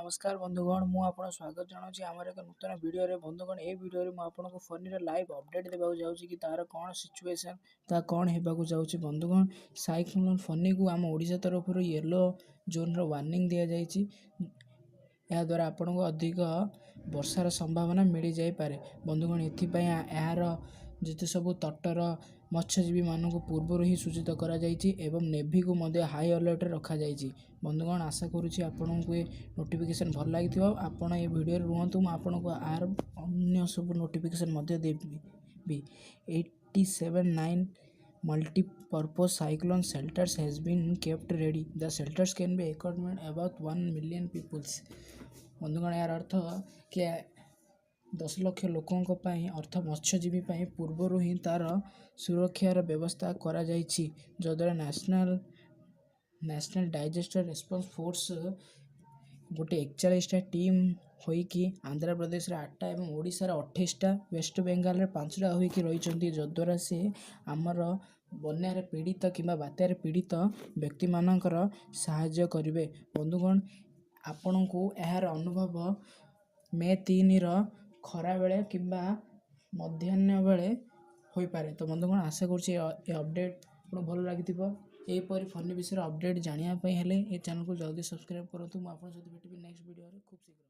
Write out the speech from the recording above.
ନମସ୍କାର ବନ୍ଧୁଗଣ, ମୁଁ ଆପଣ ସ୍ୱାଗତ ଜଣାଉଛି ଆମର ଏକ ନୂତନ ଭିଡ଼ିଓରେ। ବନ୍ଧୁଗଣ, ଏହି ଭିଡ଼ିଓରେ ମୁଁ ଆପଣଙ୍କୁ ଫନିର ଲାଇଭ୍ ଅପଡ଼େଟ୍ ଦେବାକୁ ଯାଉଛି କି ତା'ର କ'ଣ ସିଚୁଏସନ୍, ତା କ'ଣ ହେବାକୁ ଯାଉଛି। ବନ୍ଧୁଗଣ, ସାଇକ୍ଲୋନ୍ ଫନିକୁ ଆମ ଓଡ଼ିଶା ତରଫରୁ ୟେଲୋ ଜୋନ୍ର ୱାର୍ଣ୍ଣିଂ ଦିଆଯାଇଛି। ଏହାଦ୍ୱାରା ଆପଣଙ୍କୁ ଅଧିକ ବର୍ଷାର ସମ୍ଭାବନା ମିଳିଯାଇପାରେ। ବନ୍ଧୁଗଣ, ଏଥିପାଇଁ ଏହାର ଯେତେ ସବୁ ତଟର ମତ୍ସ୍ୟଜୀବୀମାନଙ୍କୁ ପୂର୍ବରୁ ହିଁ ସୂଚିତ କରାଯାଇଛି ଏବଂ ନେଭିକୁ ମଧ୍ୟ ହାଇ ଆଲର୍ଟରେ ରଖାଯାଇଛି। ବନ୍ଧୁଗଣ, ଆଶା କରୁଛି ଆପଣଙ୍କୁ ଏ ନୋଟିଫିକେସନ୍ ଭଲ ଲାଗିଥିବ। ଆପଣ ଏ ଭିଡ଼ିଓରେ ରୁହନ୍ତୁ, ମୁଁ ଆପଣଙ୍କୁ ଆର ଅନ୍ୟ ସବୁ ନୋଟିଫିକେସନ୍ ମଧ୍ୟ ଦେବି। 87 9 multi-purpose cyclone shelters has been kept ready. The shelters can be accommodate about 1 million peoples. ବନ୍ଧୁଗଣ, ଏହାର ଅର୍ଥ କି 10 ଲକ୍ଷ ଲୋକଙ୍କ ପାଇଁ, ଅର୍ଥ ମତ୍ସ୍ୟଜୀବୀ ପାଇଁ ପୂର୍ବରୁ ହିଁ ତା'ର ସୁରକ୍ଷାର ବ୍ୟବସ୍ଥା କରାଯାଇଛି, ଯଦ୍ୱାରା ନ୍ୟାସନାଲ୍ ଡିଜାଷ୍ଟର ରେସ୍ପନ୍ସ ଫୋର୍ସ ଗୋଟେ 41ଟା ଟିମ୍ ହୋଇକି ଆନ୍ଧ୍ରପ୍ରଦେଶରେ ଆଠଟା ଏବଂ ଓଡ଼ିଶାରେ 28ଟା, ୱେଷ୍ଟ ବେଙ୍ଗଲରେ 5ଟା ହୋଇକି ରହିଛନ୍ତି, ଯଦ୍ୱାରା ସେ ଆମର ବନ୍ୟାରେ ପୀଡ଼ିତ କିମ୍ବା ବାତ୍ୟାରେ ପୀଡ଼ିତ ବ୍ୟକ୍ତିମାନଙ୍କର ସାହାଯ୍ୟ କରିବେ। ବନ୍ଧୁଗଣ, ଆପଣଙ୍କୁ ଏହାର ଅନୁଭବ ମେ 3ର ଖରାବେଳେ କିମ୍ବା ମଧ୍ୟାହ୍ନ ବେଳେ ହୋଇପାରେ। ତ ବନ୍ଧୁଗଣ, ଆଶା କରୁଛି ଏ ଅପଡ଼େଟ୍ ଆପଣଙ୍କୁ ଭଲ ଲାଗିଥିବ। ଏହିପରି ଫନି ବିଷୟରେ ଅପଡ଼େଟ୍ ଜାଣିବା ପାଇଁ ହେଲେ ଏ ଚ୍ୟାନେଲକୁ ଜଲ୍ଦି ସବସ୍କ୍ରାଇବ୍ କରନ୍ତୁ। ମୁଁ ଆପଣଙ୍କ ସହିତ ଭେଟିବି ନେକ୍ସଟ ଭିଡ଼ିଓରେ ଖୁବ୍ ଶୀଘ୍ର।